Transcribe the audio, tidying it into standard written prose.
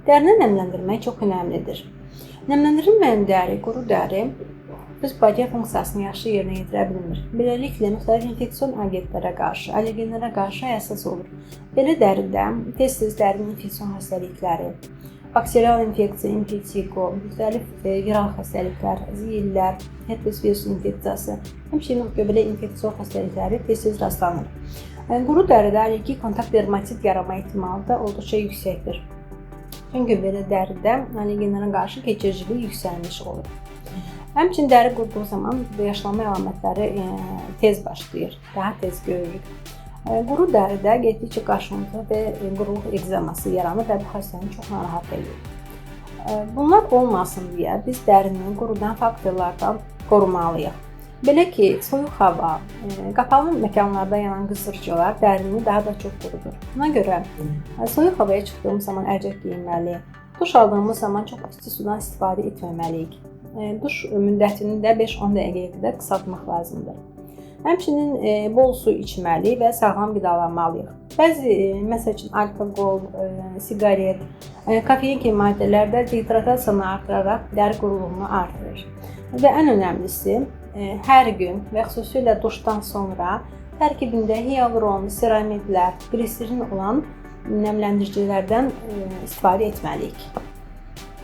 Dərini nəmləndirmək çox önəmlidir. Nəmləndirilməyən dəri, quru dəri öz bariyer funksiyasını yaxşı yerinə yetirə bilmir. Beləliklə, müxtəlif infeksion agentlərə qarşı, allergenlərə qarşı həssas olur. Belə dəridə tez-tez dərinin infeksion xəstəlikləri, bakterial infeksiya, impetigo, müxtəlif viral xəstəliklər, ziyillər, herpes virus infeksiyası, həmçinin göbələk infeksion xəstəlikləri tez-tez rastlanır. Quru dəridə allergik kontakt dermatit yaranma ehtimalı da olduqca yüksəkdir. Çünki belə dəridə allergenlərə qarşı keçiricilik yüksəlmiş olur. Həmçinin dəri quruduğu zaman yaşlanma əlamətləri tez başlayır, daha tez görürük. Quru dəridə getdikcə qaşıntı və quruluq ekzeması yaranır və bu xəstəni çox narahat edir. Bunlar olmasın deyə biz dərini qurudan faktorlardan qorumalıyıq. Belə ki, soyuq hava, qapalı məkanlarda yanan qızdırıcılar dərini daha da çox qurudur. Buna görə soyuq havaya çıxdığımız zaman əlcək geyinməli, duş aldığımız zaman çox isti sudan istifadə etməməliyik. Duş müddətini də 5-10 dəqiqəyə qədər qısaltmaq lazımdır. Həmçinin bol su içməli və sağlam qidalanmalıyıq. Bəzi, məsəl üçün, alkoqol, siqaret, kofein kimi maddələr də dehidratasiyanı artıraraq dəri quruluğunu artırır. Və ən önəmlisi, hər gün və xüsusilə duşdan sonra tərkibində hialuron, seramidlər, gliserin olan nəmləndiricilərdən istifadə etməliyik.